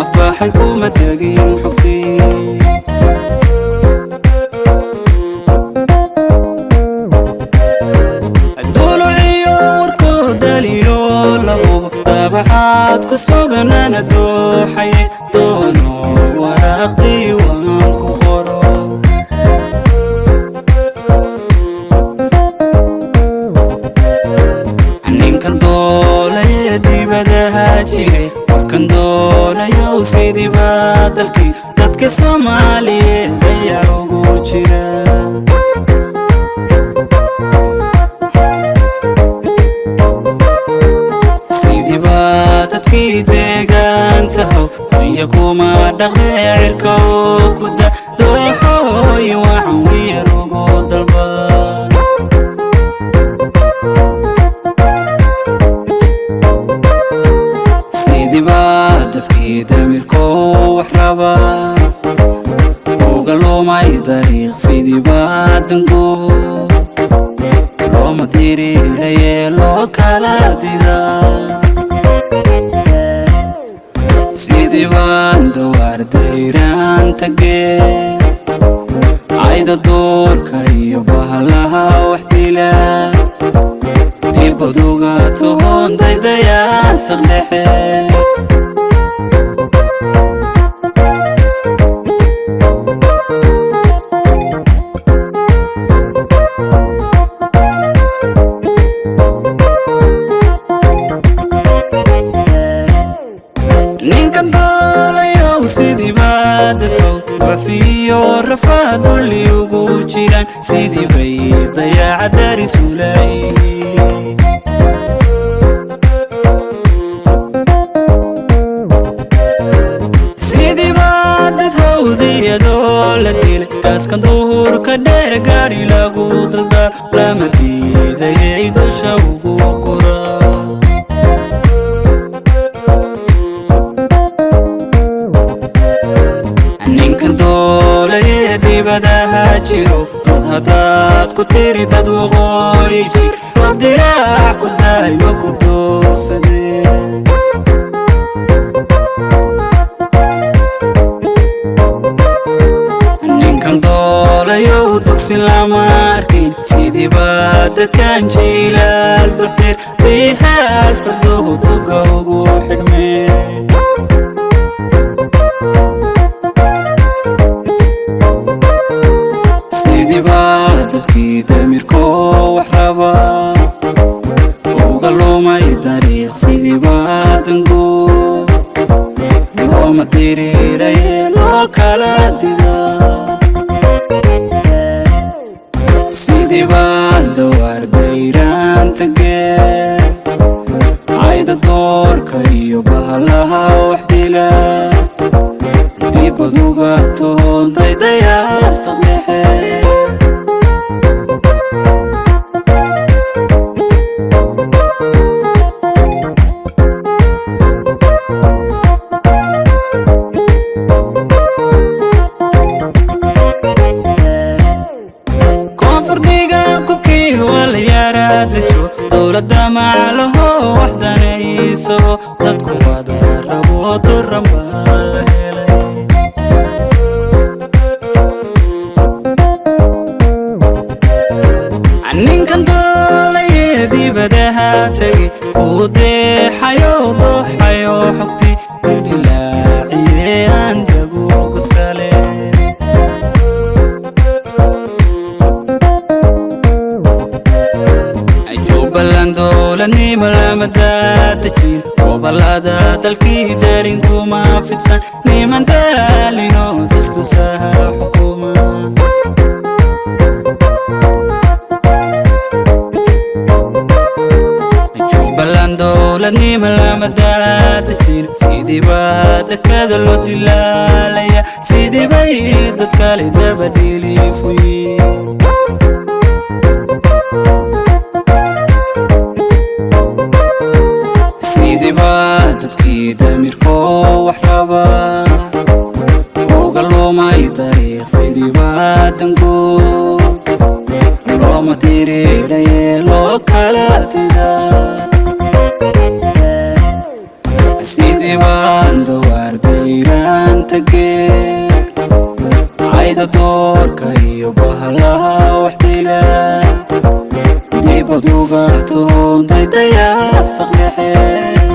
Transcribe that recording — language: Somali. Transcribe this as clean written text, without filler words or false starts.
Afbaxay kuma tegin xogtii. Duluciyo warkoo daliilo la hubo, dabaxaad ku suganana dooxaye doono waraaqdii waan ku qoro. Ninkan doolaya dibadaha jiray, warkan doonayow, sidiiba dalkii dadka Soomaaliyeed dayac ugu jira. Sidiiba dadkii deegaantahow dunya kuma dhaqdee cirka oo guda dooxooy waxan wiyar ugu dalba. Sidiiba dadkii damirkoo wax raba uga lumay dariiq, sidiiba dangu looma diriiraye loo kala diraa. Sidibaan dawaar dayraan tagee cayda duurka iyo bahalaha wax dila, dibaduga tohon daydayaasaq dhexe. Ninkan doolayow, sidiiba dadkow ducfiyo rafaad dulli ugu jiraan, sidii bay dayaca darisulayhiin. Sidiiba dad hawdiyadoo la dilay, gaaskan duhurka dheer gaari lagu daldaal lama diidayay dusha ugu gura. Ninkan doolaye dibadaha jiro, dood haddaad ku tiri dad waqooyi jir, roob diraac ku daay ma ku doorsadee. Ninkan doolayow, dugsi lama arkin, sidiiba dadkan jiilaal duxtir dihaal farduhu duga ugu xidhmee. Sidiiba dadkii damirkoo wax raba uga lumay dariiq, sidiiba danguud looma diriiraye loo kala didaa. Sidiiba dawaar dayraan tagee cayda doorka iyo bahalaha wax dila, dibaduga tohon daydayaasaq dhexe. Koonfurdiga kubkii waa la yaaraadajo, dowladda maclaho wax danayso, dadku wada rabo duran baa la helay. Ninkan doolaye dibadaha tegi kuu deexayo dooxayo xogti dildilaaciye aan dago godkale. Jubbaland dowladnimo lama daadejin, gobolada dalkii darinkuma fidsan, niman daalino dustusaha xukuma. Jubbaland dowladnimo lama daadejin, sidiiba dekada loo dilaalaya, sidiibay dad kale daba dhilifuyin. Sidiiba dadkii damirkoo wax raba uga lumay dariiq, sidiiba danguud looma diriiraye loo kala didaa. Sidii baan dawaar Durbad uga toon daydayaa saqdhexe.